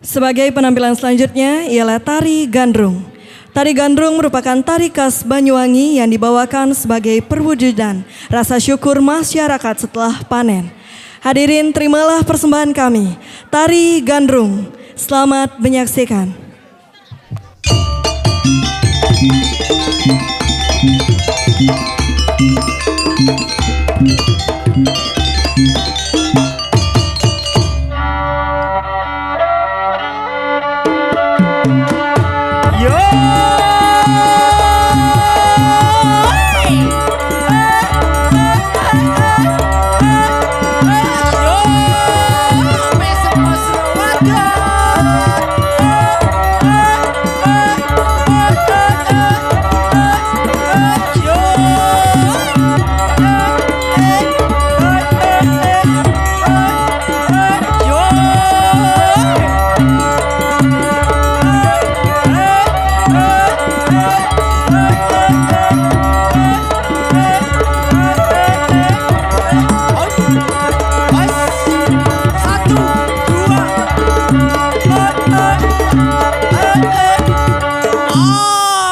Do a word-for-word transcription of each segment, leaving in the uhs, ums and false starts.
Sebagai penampilan selanjutnya ialah tari gandrung. Tari gandrung merupakan tari khas Banyuwangi yang dibawakan sebagai perwujudan rasa syukur masyarakat setelah panen. Hadirin, terimalah persembahan kami, tari gandrung. Selamat menyaksikan. Satu, dua.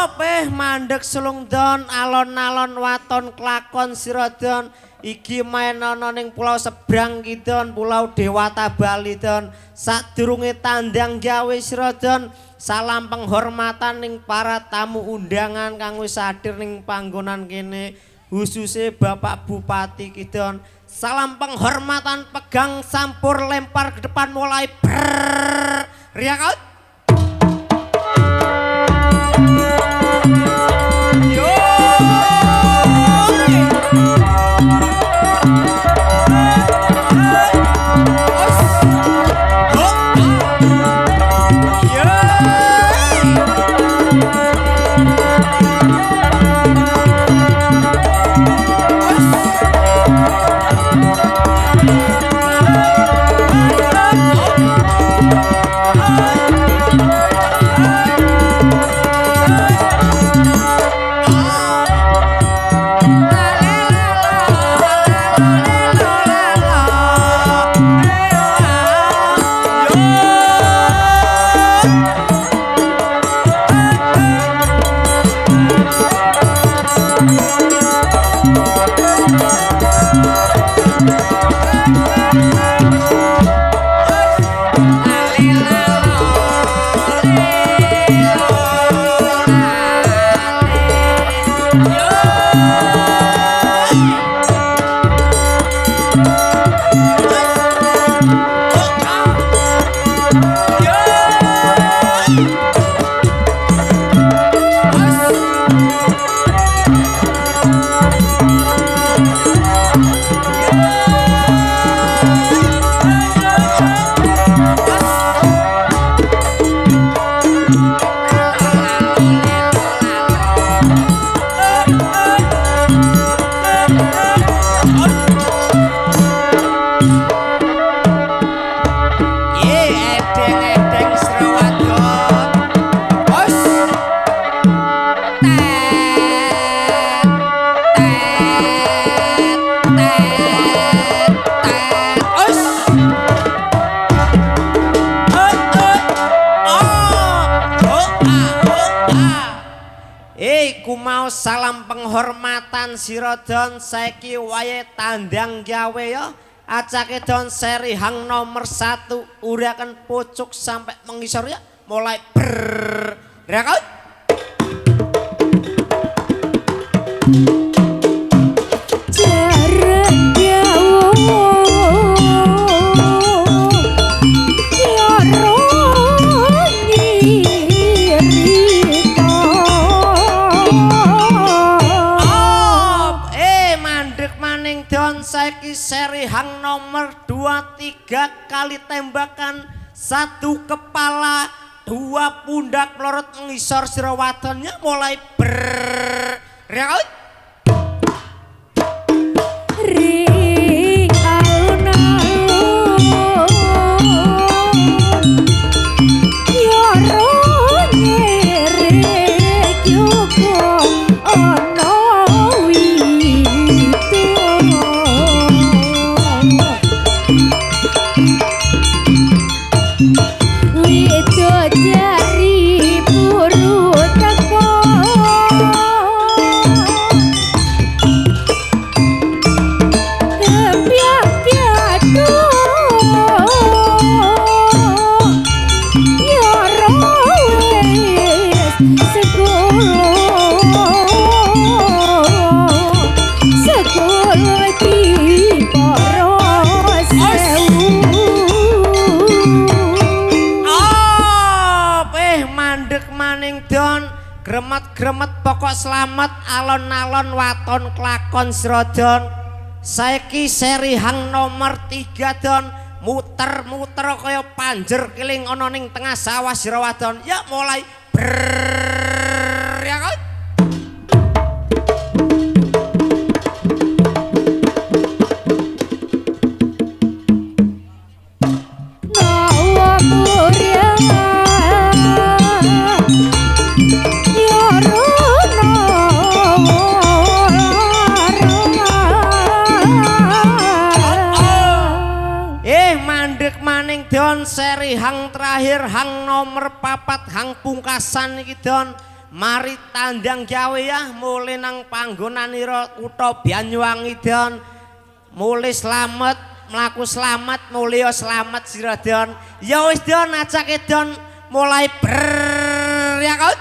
Apeh mandheg selung don, alon-alon waton kelakon sira don. Iki main ana ning pulau seberang ki don, Pulau Dewata Bali don. Sadurunge tandang gawe sira don, salam penghormatan ning para tamu undangan kang wis hadir ning panggonan kene, khususnya Bapak Bupati ki don. Salam penghormatan, pegang sampur, lempar ke depan, mulai, brrrr, riak out. Ye, edeng-edeng sira wadon. Hus. Tet, tet, tet, tet. Hus. Hut, hut. Oh. Ho, ah, ho, ah. Eh, kumau salam penghormatan sira don, saiki wayahe tandang gawe ya. Acake don seri hang nomor satu, uriaken pucuk sampe mengisor ya. Mulai, brrrr, riak out. Jarak jauh, tiada nyirita. Op, eh, mandek maning don saiki seri hang nomor dua, tiga kali tembakan, satu kepala, dua pundak, melorot mengisor sira wadonnya, mulai, brrrr, riak out. Ring alun-alun, ya ro nyeri juga ana wito. Widodari puru teka. Kepyang piatu. Ya rawis segoro. Segoro di para sewu. Ah, peh mandek maning don, gremet-gremet pokok selamet, alon-alon waton kelakon sira don. Saiki seri hang nomor tiga don, muter-muter kaya panjer kiling ana ning tengah sawah sira wadon. Ya mulai. Brrrr, ya kan? Nawa muria, ya runa warna. Eh, mandek maning don seri hang terakhir, hang nomor papat, hang pungkasan iki don. Mari tandang gawe ya, mule nang panggonanira kutha Banyuwangi don. Mule selamet, mlaku selamet, mulya selamet sira don. Ya wis don, ajake don, mulai brrrr ya kaut.